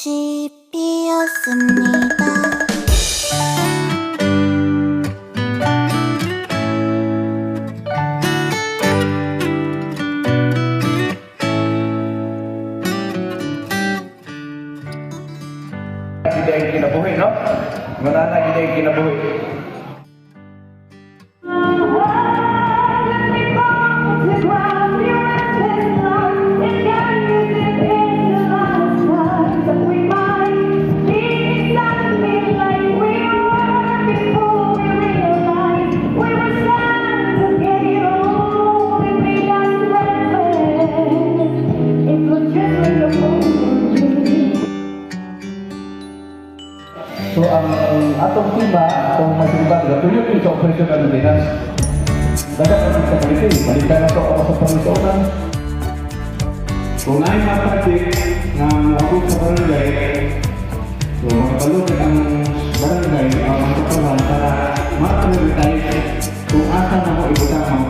꽃이 피었습니다. Hindi ay kinabuhi, no? Manana hindi ay kinabuhi. So ang atong tema, atong masugdan, gatuyo ko sa operation and maintenance. Dagat ang sa kalite, balikan na ito ako sa pangisunan. Kung ay mga project nga moabot sa barangay, so makabalot ang barangay ang mga katawhan para ma-prioritize kung asa na mo ibutang ang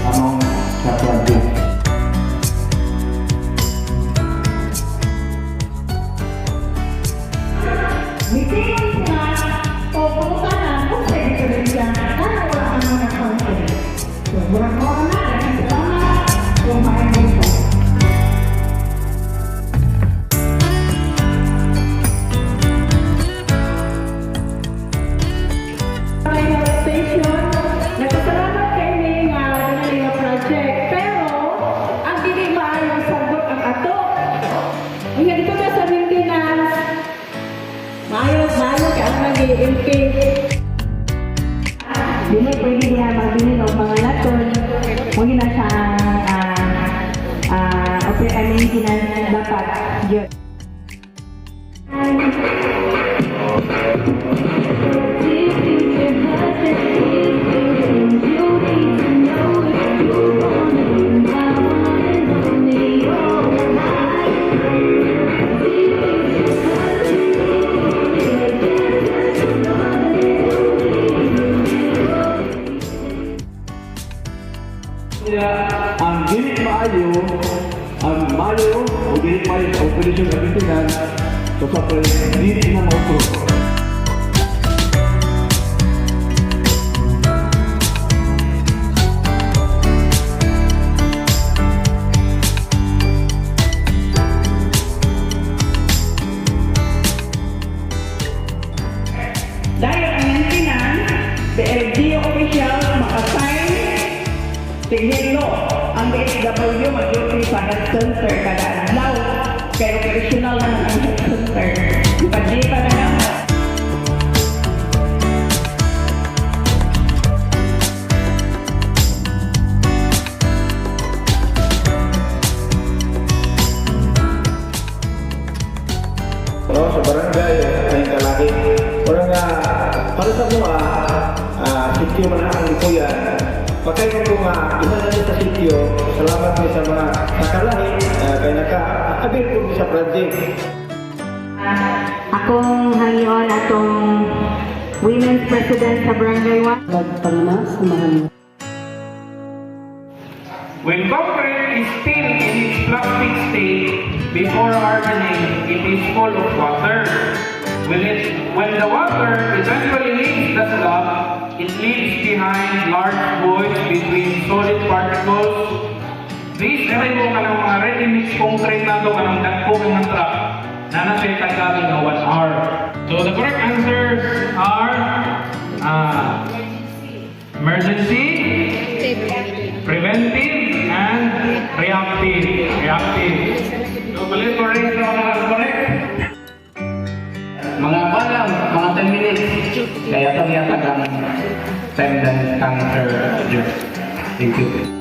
among sa project. Mitingin sila o pangutana kung sa diferensya na wala ang mga konti. So, murag ko na, salamat kung maayong ko. May health station, nagpasalamat kay ni nga dinali nga project. Pero, ang dili maayo sagot ang ato. Nga dito na sa maintenance, maayo, maayo kay ang nag-MP. Dili pwede niya mabilin og mga laton. Mo na siya ang maintenance dapat. Yun. Kaya ang dili maayo, ang maayo o dili maayo sa operation and maintenance, so sa dili na ma-approve. Dahil ang maintenance, the LGU officials makasign tighilo ang DSW mag-duty sa health center kada adlaw kay operational naman ang health center. Pagdita na lang. No, sa barangay ay kalaki. Wala nga para sa mga sityo man ang kuya. Patay ko nga isa na sa sityo. Salamat mi sa mga nakalahi kay naka abil ko mi sa project. Akong hangyon atong Women's President sa Barangay 1. Magpangana sa mahal. When concrete is still in its plastic state before hardening, it is full of water. When the water eventually leaves the slab, it leaves behind large voids between solid particles. This ay mo kanang mga ready-mix concrete na to, kanang dagko ng truck, na nasa tagal na 1 hour. So the correct answers are emergency, preventive, and reactive. Reactive. So, palit correct na mga correct. Mga palang, mga 10 minutes. Kaya itong yata ang time dan kang Sir Jeff. Thank you.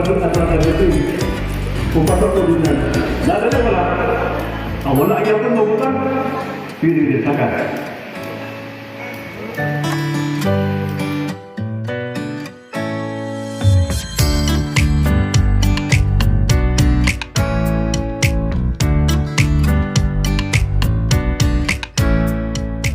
National Cemetery. Kung pasok ko din yan, lalo na wala. Ah, wala ayaw ka mabutan. Pili din, saka.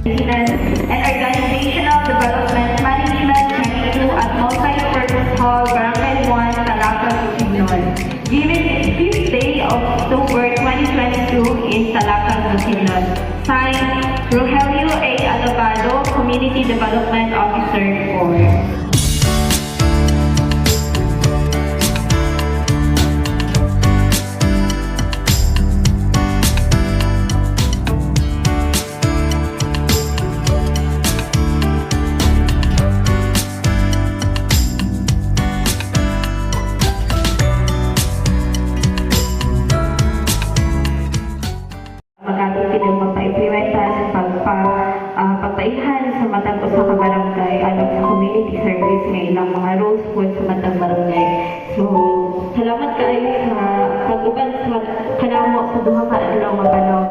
Maintenance and Organizational Development Management 22 at Multi-Purpose Hall, Barangay 1, Talakag, Bukidnon. Given 5th day of October 2022 in Talakag, Bukidnon. Signed, Rogelio A. Alabado, Community Development Officer 4. Magamit pinag magpa-implementan pagpaihan sa matag usa ka barangay alang sa community service nga ilang mga roles po sa matag barangay. So, salamat kaayo sa pag-uban sa kanamo sa duha ka adlaw nga panahon.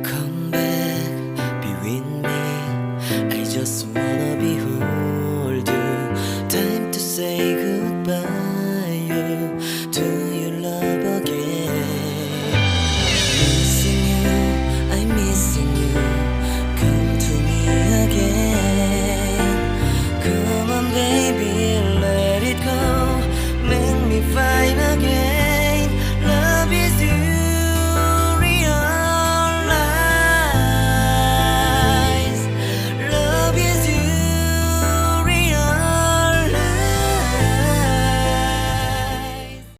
Come back, be with me. I just wanna behold you. Time to say goodbye. You to